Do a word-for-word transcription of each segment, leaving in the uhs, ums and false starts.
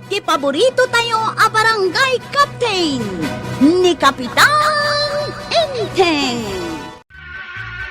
ti paborito tayo a barangay captain, ni Kapitan Enteng.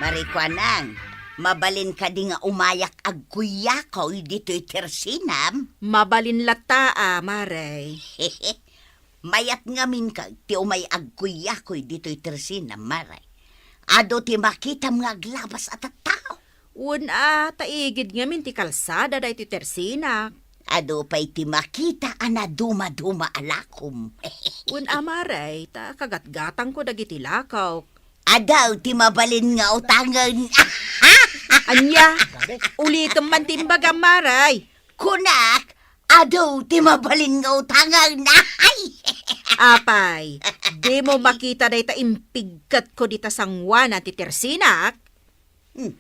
Mare Kuanang, mabalin kadi nga umayak agkuyakoy ditoy tersinam? Mabalin latta a, Mare. Mayat ngamin ka ti umay agkuyakoy ditoy tersinam, Mare. Adu ti makitam nga aglabas a tattao. Wen a, ta igid ngamin ti kalsada daytoy tersinak. Adu pay ti makita a nadumaduma a lakom. Wen a, Mare, ta kagatgatangko dagiti lakok. Adu ti mabalin nga utangen. Ania? Ulitem man ti imbagam, Mare. Kunak, adu ti mabalin nga utangen. Ay! Apay, dimo makita dayta impigketko dita sangoanan ti tersinak? Hmm.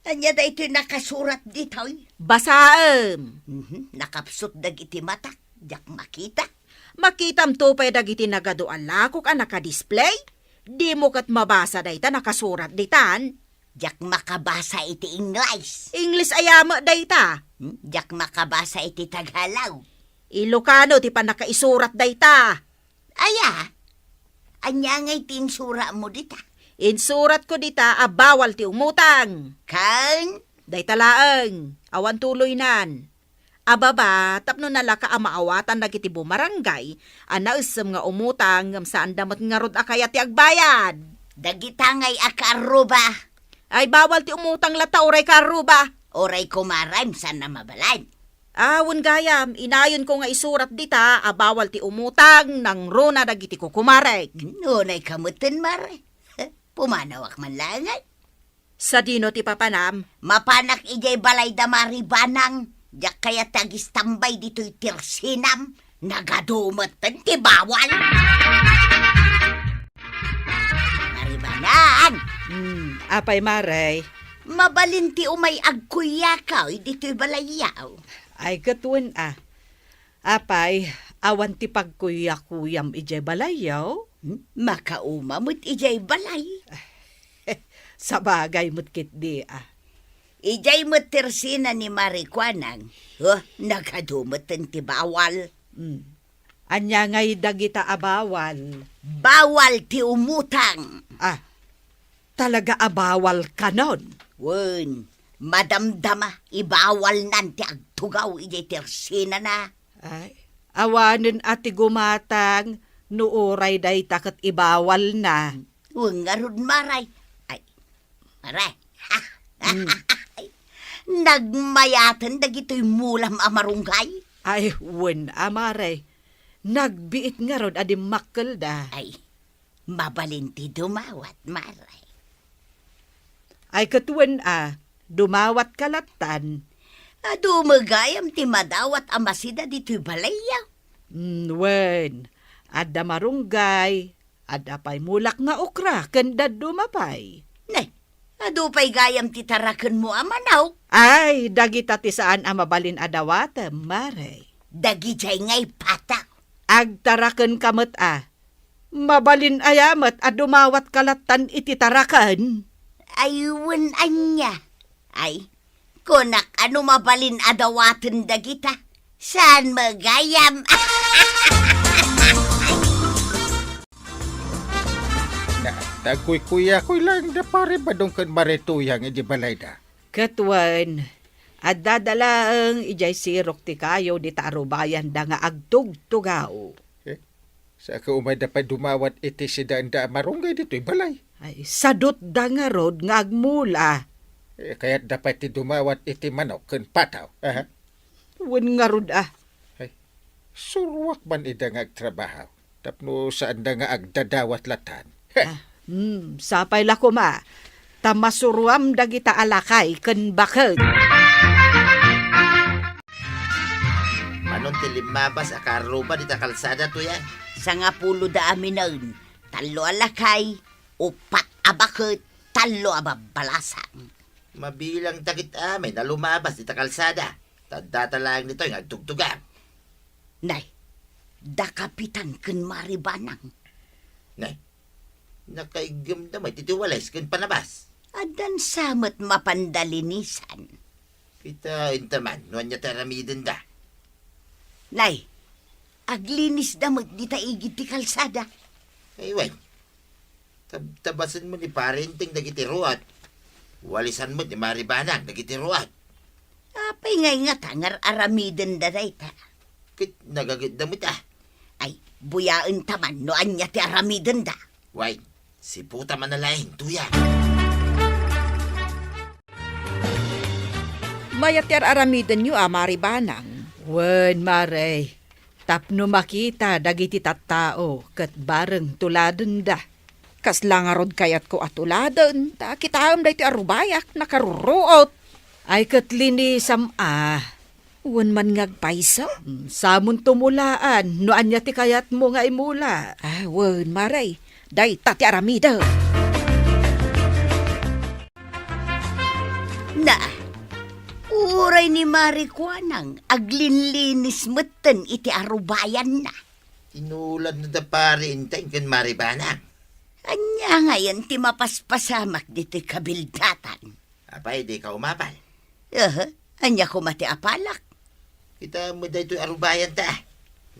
Ania daytoy nakasurat ditoy? Basaem. Mhm. Nakapsut dagiti matak, diak makita. Makitamto pay dagiti nagadu a lakok a nakadisplay? Dimo ket mabasa dayta nakasurat ditan? Diak makabasa iti Ingles. Ingles aya met dayta? Hmm? Diak makabasa iti Tagalog. Ilocano ti pannakaisurat dayta. Aya? Ania ngay ti insuratmo dita? Insuratko dita a bawal ti umutang. Ken? Dayta laeng, awan tuloynan. A baba, tapno nalaka a maawatan dagiti bumarangay a naessem nga umutang ngem saanda met ngarud a kayat ti agbayad. Dagita ngay a kaarruba. Ay, bawal ti umutang latta uray kaarruba. Uray kumarem, saan a mabalin? Ah, wen gayam, inayonko nga isurat dita a bawal ti umutang nangruna dagiti kukumarek. Hmm, unay ka metten, Mare. Pumanawak man laeng, ay. Sadino ti papanam? Mapanak idiay balay da Mari Banang. Diak kayat ti agistambay ditoy tersinam. Nagadu metten ti bawal. Mari Banang! Hmm, apay, Mare? Mabalin ti umay agkuyakoy ditoy balayyo. Ay, ket wen a. Apay, awan ti pagkuyakuyam idiay balayyo? Hmm? Makauma met idiay balay. Sabagay met ketdi a. Idiay met tersina ni Mari Kuanang. Huh, nagadu metten ti bawal. Hmm. Ania ngay dagita a bawal? Bawal ti umutang. Ah, talaga a bawal kanon? Wen, madamdama, ibawalnan ti agtugaw idiay tersinana. Ay, awanen a ti gumatang no uray dayta ket ibawalna. Wen ngarud, Mare. Ay, Mare. Hmm. Nagmayaten dagitoy mulam a marunggay. Ay, wen a, Mare. Nagbiit ngarud a dimmakkelda. Ay, mabalin ti dumawat, Mare. Ay, ket wen a, dumawatka lattan. Adu met gayam ti madawat a masida ditoy balayyo. Hmm, wen, adda marunggay, adda pay mulak nga okra ken dadduma pay. Ne, adu pay gayam ti tarakenmo a manok? Ay, dagita ti saan a mabalin a dawatem, Mare. Dagidiay ngay patak. Agtarakenka met a. Mabalin aya met a dumawatka lattan iti taraken? Ay, wen ania. Ay, kunak a no mabalin a dawaten dagita, saan met gayam. Na, nagkuykuyakoy laeng da Pare Badong ken Mare Tuyang idiay balayda. Ket wen, adda da laeng idiay sirok ti kayo dita arubayanda nga agtugtugaw. Eh, saka umayda pay dumawat iti sidaenda a marunggay ditoy balay. Ay, sadutda ngarud nga agmula. Eh, kayatda pay ti dumawat iti manok ken pataw. Aha. Wen ngarud a. Ay, suruak man ida nga agtrabaho tapno saanda nga agdadawat lattan. Heh. Ah, hmm, sapay la koma, ta masuruam dagita a lakay ken baket. Manon ti limmabas a kaarruba dita kalsada, Tuyang? Sangapulo da aminen, tallo a lakay, upat a baket, tallo a babbalasang. Mabilang dagiti amin a lumabas dita kalsada. Ta addata laeng ditoy nga agtugtugaw. Nay, da Kapitan ken Mari Banang. Nay, nakaiggem da met iti wales ken panabas. Addan sa met mapanda linisan. Kitaenta man no ania ti aramidenda. Nay, aglinisda met dita igid ti kalsada. Ay, wen. Tab-, tabasen met ni Pare Enteng dagiti ruot. Walisan met ni Mari Banang dagiti ruot. Apay ngay ngata nga ar-aramidenda dayta? Ket nagagitda met, a. Ay, buyaenta man no ania ti aramidenda. Way, siputa man a laeng, Tuyang. Mayat ti ar-aramidenyo a, Mari Banang? Wen, Mare. Tapno makita dagiti tattao ket bareng tuladenda. Kasla ngarud kayatko a tuladen, ta kitaem daytoy a rubayak, nakaruruot. Ay, ket linisam a. Wen man nga agpayso. Mm, samon tumulaan no ania ti kayatmo nga imula. Ah, wen, Mare. Dayta ti aramidek. Na, uray ni Mari Kuanang aglinlinis metten iti arubayanna. Tinuladna da Pare Enteng ken Mari Banang. Ania ngayen ti mapaspasamak ditoy kabildatan? Apay, dika umapal? Aha, ania koma ti apalak? Kitaem met daytoy a rubayanta.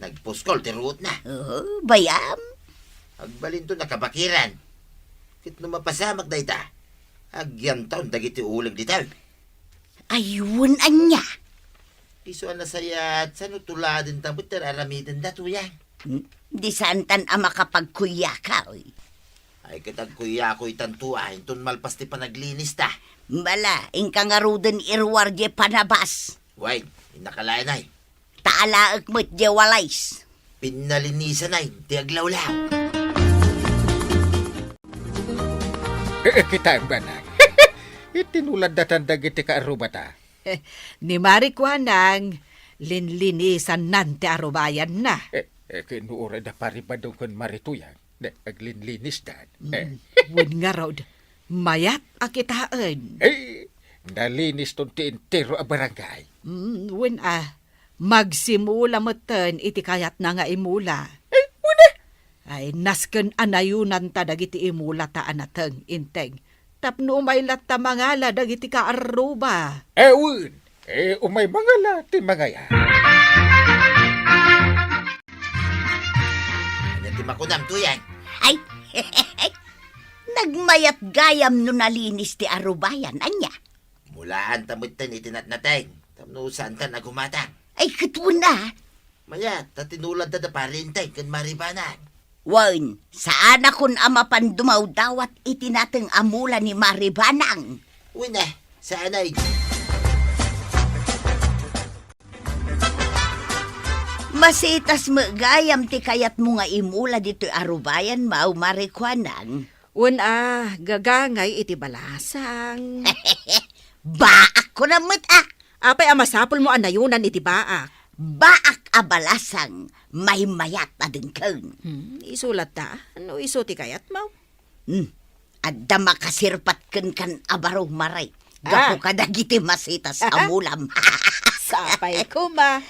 Nagpuskol ti ruotna. Oo, bay-am. Agbalinto nakabakiran. Ket no mapasamak dayta, agyantaon dagiti uleg ditoy. Ay, wen ania? Isu a nasayaat, sano tuladenta met ti ar-aramidenda, Tuyang? Hmm? Di saantan a makapagkuyak, oy. Ay, ket agkuyakoytanto a, inton malpas ti panaglinista. Bala, inka ngaruden iruar diay panabas. Way, innaka laeng, ay. Ta alaek met diay walis. Pinnalinisanay ti aglawlaw. Eh, eh, kitaem, Banang. Iti nuladdatan dagiti kaarrubata. Ni Mari Kuanang, linlinisannan ti arubayanna. Eh, eh, ken no uray da Pari Badong ken Mari Tuyang, ne, aglinlinisdan. Eh. Mm, wen ngarud, mayat a kitaen. Eh, naliniston ti entero a barangay. Mm, wen a, magsimula metten iti kayatna nga imula. Eh, wen a. Ay, nasken a nayunanta dagiti imulata a nateng, Enteng. Tapno umay latta mangala dagiti kaarruba. Eh, wen. Eh, umay mangala ti mangaya. Ania ti makunam, Tuyang? Ay, nagmayat gayam no nalinis ti arubayan, ania? Mulaanta metten iti natnateng, tapno saantan a gumatang. Ay, ket wen a. Mayat, ta tinuladda da Pari Enteng ken Mari Banang. Wen, saanakon a mapan dumawdawat iti nateng a mula ni Mari Banang. Wen a, saanay. Masitas met gayam ti kayatmo nga imula ditoy arubayanmo, Mari Kuanang. Wen a, gagangay iti balasang. Baak kunam met a. Apay a masapulmo a nayunan iti baak? Baak a balasang, maymayat a dengken. Hmm, isu latta. No isu ti kayatmo? Hmm, adda makasirpat kenkan a baro, Mare. Gapu kadagiti masitas a mulam. Sapay koma.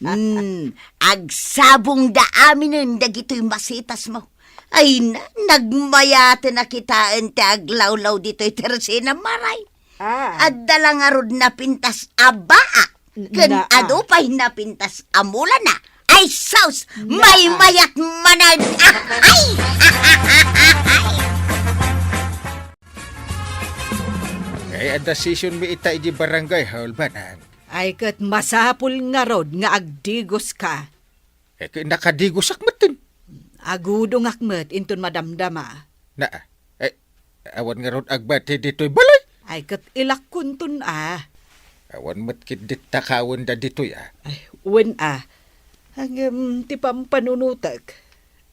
Hmm, agsabongda aminen dagitoy masitasmo. Ay na, nagmayaten a kitaen ti aglawlaw ditoy tersena, Mare. Ah. Adda la ngarud napintas a baak, ken adu pay napintas a mulana. Ay, sus! Maymayat manen! Ay! Ay, adda session mi ita idi barangay hall, Banang. Ay, ket masapul ngarud nga agdigoska. Eh, ket nakadigosak metten. Agudongak met inton madamdama. Na, eh, awan ngarud agbati ditoy balay. Ay, ket ilakkonton a. Awan met ketdi takawenda ditoy a. Ay, wen a. Ngem ti pampanunotek,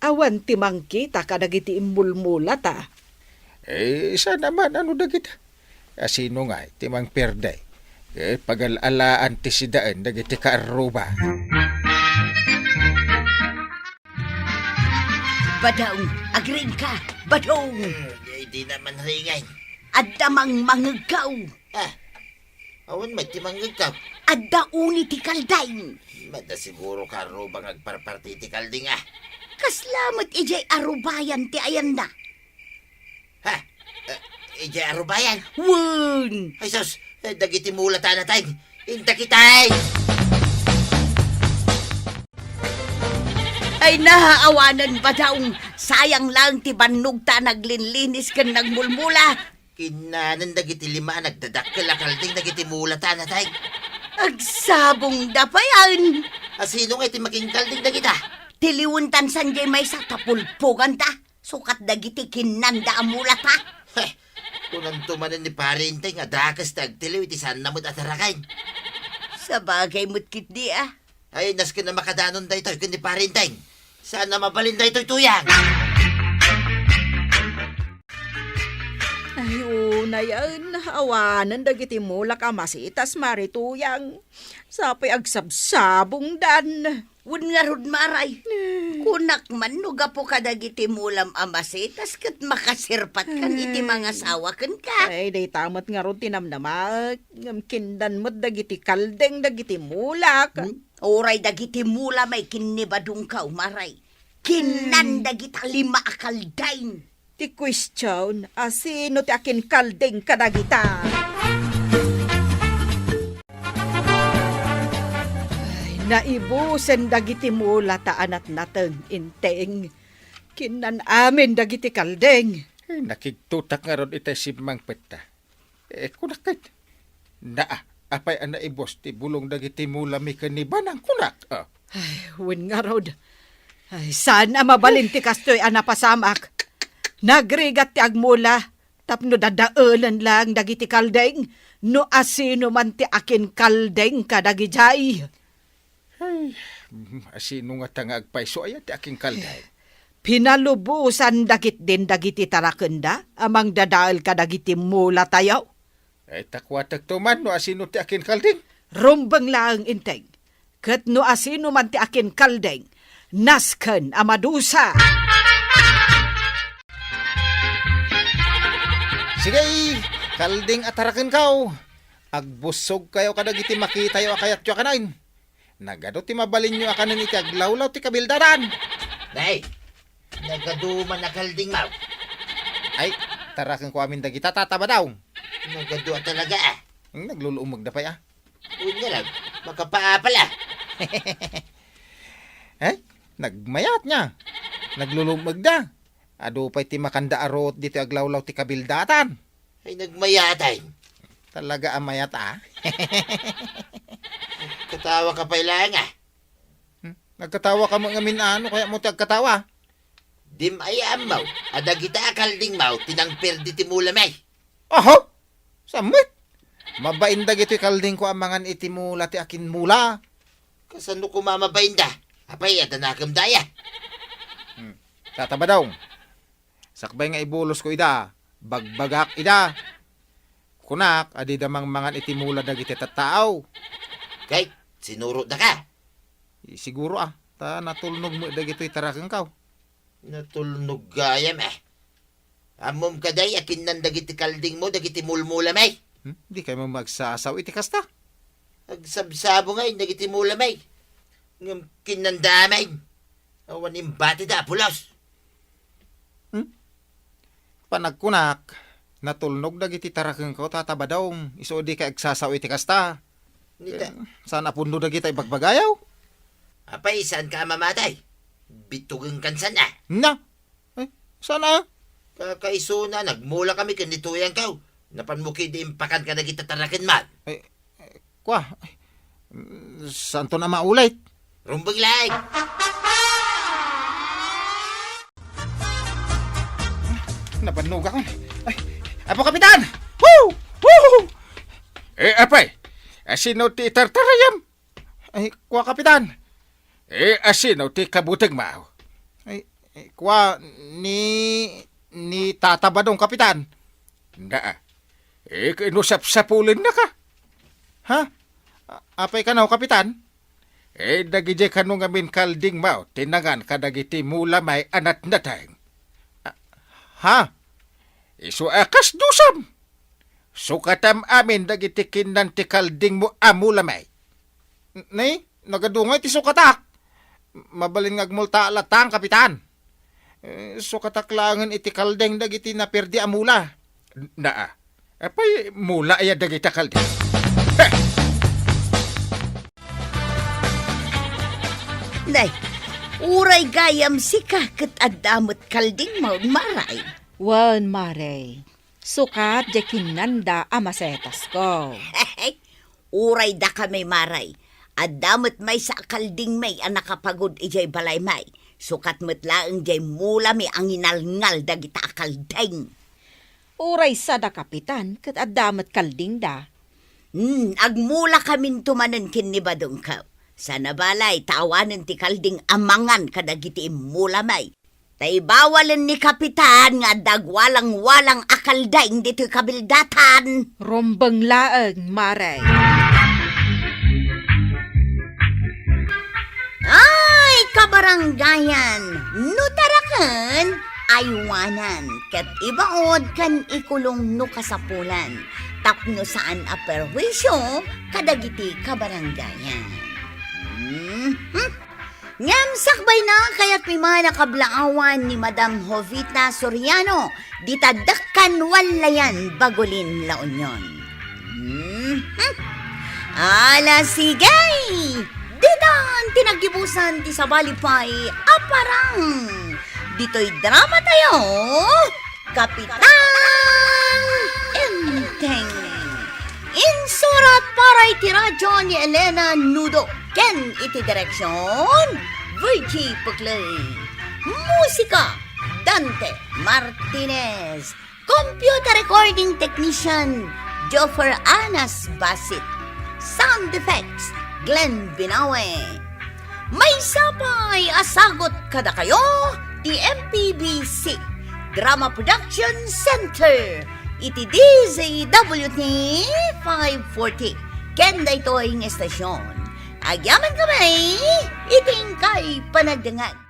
awan ti mangkita kadagiti immulmulata. Eh, saan a man, ano dagita? A sino ngay ti mangperde? Eh, pagal-alaan ti sidaen dagiti kaarruba. Badong, agriingka! Badong! Hmm, di, di naman ringay. Adda mangmangegkaw. Ah, awan met ti mangegkaw. Adda uni ti kalding. Mada siguro kaarruba nga agparparti ti kalding, ah. Kasla met idiay arubayan ti ayanna. Ha? Eh, idiay arubayan? Wen! Ay, sus! Eh, dagiti mula ta natay. Inta kitay! Ay, naawanan, Badaong. Sayang lang ti bannogta a naglinlinis ken nagmulmula. Kinnanen dagiti lima a nagdadakkel a kalding dagiti mulata, Nateng. Agsabongda payen. A, sino nga iti makinkalding dagita? Ti liwentan saan diay maysa, tapulpoganta. Sukat dagiti kinnanda a mulata. Heh, kunanto manen ni Pari Enteng a dakes ti agtiliw iti saanna met a taraken. Sabagay met ketdi, a. Ay, nasken a makadanon daytoy ken ni Pari Enteng. Saan a mabalin daytoy, Tuyang. Ay, unayen, awanen dagiti mulak a masitas, Mari Tuyang. Sapay agsabsabongdan. Wen ngarud, Maray. Kunak man no gapu kadagiti mulam a masitas ket makasirpatkan iti mangasawa kenka. Ay, dayta met ngarud ti namnamaek. Ngem kinnan met dagiti kaldeng dagiti mulak. Hmm? Uray dagiti mula may ken ni Badongkaw, Maray. Kinnan dagita lima a kaldeng. Ti question, a sino ti akinkalding kadagita? Ay, naibusen dagiti mulata a natnateng, Enteng. Kinnan amin dagiti kalding. Ay, nakigtutak ngarud itay simmangpetta. Eh, kunak ket. Naa, apay a naibus ti bulong dagiti mulami ken ni Banang, kunak? Ah. Ay, wen ngarud. Ay, saan a mabalin ti kastoy a napasamak? Nagrigat ti agmula tapno dadaelen lang dagiti kalding no asino man ti akinkalding kadagidiay. Ay, mm, asino ngata nga agpayso aya ti akinkalding? Pinalubosan da ketdin dagiti tarakenda a mangdadael kadagiti mulatayo. Ay, ta kuatekto man no asino ti akinkalding. Rumbeng laeng, Enteng. Ket no asino man ti akinkalding, nasken a madusa. Sige, kalding a tarakenkaw. Agbussogkayo kadagiti makitayo a kayatyo a kanen. Nagadu ti mabalinyo a kanen iti aglawlaw ti kabildatan. Nay, nagadu man a kalding, maw. Ay, tarakenko amin dagita, Tata Badaw. Nagadu a talaga, a. Hmm, nagluluumegda pay, a. Wen ngarud, makapaapal, a. Ay, nagmayat nga. Nagluluumegda. Adu pay ti makanda a ruot ditoy aglawlaw ti kabildatan. Ay, nagmayat, ay. Talaga a mayat, a. Nagkatawa ka pay laeng, a. Hmm? Nagkatawa ka met ngamin, a? No kayat mo ti agkatawa? Dim aya ammo a dagita a kalding, maw, ti nangperdi ti mulami. Aho! Saan met? Mabain dagitoy kaldingko a mangan iti mula ti akinmula. Kasano koma mabainda? Apay, adda nakemda aya? Hmm. Tata Badaw. Sakbay nga ibulosko ida, bagbagak ida. Kunak a dida mangmangan iti mula dagiti tattao. Ket sinurotdaka? Siguro, a, ta natulnog met dagitoy tarakenkaw. Natulnog gayam, a. Ammom kadi a kinnan dagiti kaldingmo dagiti mulmulami? Hmm? Dikay met agsasaw iti kasta. Agsabsabong ngay dagiti mulami. Ngem kinnanda amin. Awan imbatida a pulos. Hmm? Panagkunak, natulnog dagiti tarakenko, Tata Badaw, isu dikay agsasaw iti kasta. Nita- Eh, saan a pudno dagita ibagbagayo? Apay, saanka a mamatay? Bitugenkan saan a? Na? Eh, saan a? Kakaisuna, nagmula kami ken ni Tuyangkaw. Napanmo kadi impakan kadagita tarakenman. Eh, eh, Kua, ay, mm, saanton a maulit? Rumbeng laeng. Nabannogak. Ay, Apo Kapitan! Woo! Woo! Eh, apay, asino ti itartarayam? Ay, kua, Kapitan. Eh, asino ti kabutegmo? Ay, eh, kua, ni, ni Tata Badong, Kapitan. Naa. Eh, ket no sapsapulennaka? Ha? A-, apay kano, Kapitan? Eh, dagidiay kano ngamin kaldingmo ti nangan kadagiti mulami a natnateng. A-, ha? Isu a kas dusam. Sukatam amin dagiti kinnan ti kaldingmo a mulami. N-, ni? Nagadu ngay ti sukatak. Mabalin nga agmulta latta, Kapitan. Eh, sukatak laengen iti kaldeng dagiti naperdi a mula. N-, naa. Apay, mula aya dagita kaldeng? Heh! Nay, Uray gayam sika ket adda met kaldingmo, Mare. Wen, Mare. Sukat diay kinnanda a masetasko. Uray dakami, Mare. Adda met maysa a kaldingmi a nakapagud idiay balaymi. Sukat met laeng diay mulami a nginalngal dagita a kalding. Uray sada kapitan ket adda met kaldingda. Hmm, agmulakaminto manen ken ni Badongko. Sana balay ta awanen ti kalding a mangan kadagiti immulami. Ta ibawalen ni kapitan nga adda agwalangwalang a kalding ditoy kabildatan. Rumbeng laeng, Mare. Ay, kabarangayan, no taraken, aywanan, ket ibaod ken ikulong no kasapulan, tapno saan a perwisyo kadagiti kabarangayan. Mhm. Ngem sakbayna, kayatmi man a kablaawan ni Madam Jovita Soriano, dita Dakkan Wallayan, Bagulin, La Union. Mhm. Ala, sige! Ditan ti naggibusan ti sabali pay a parang. Ditoy drama tayo, Kapitan Enteng. Insurat para iti radyo ni Elena Nudo ken iti direksyon, Virgie Puclay. Musika, Dante Martinez. Computer recording technician, Joffer Anas Basit. Sound effects, Glenn Binawe. Maysa pay a sagut kadakayo ti M P B C Drama Production Center iti D Z W T five forty ken daytoy nga estasyon. Agyamankami iti inkay panagdengngeg.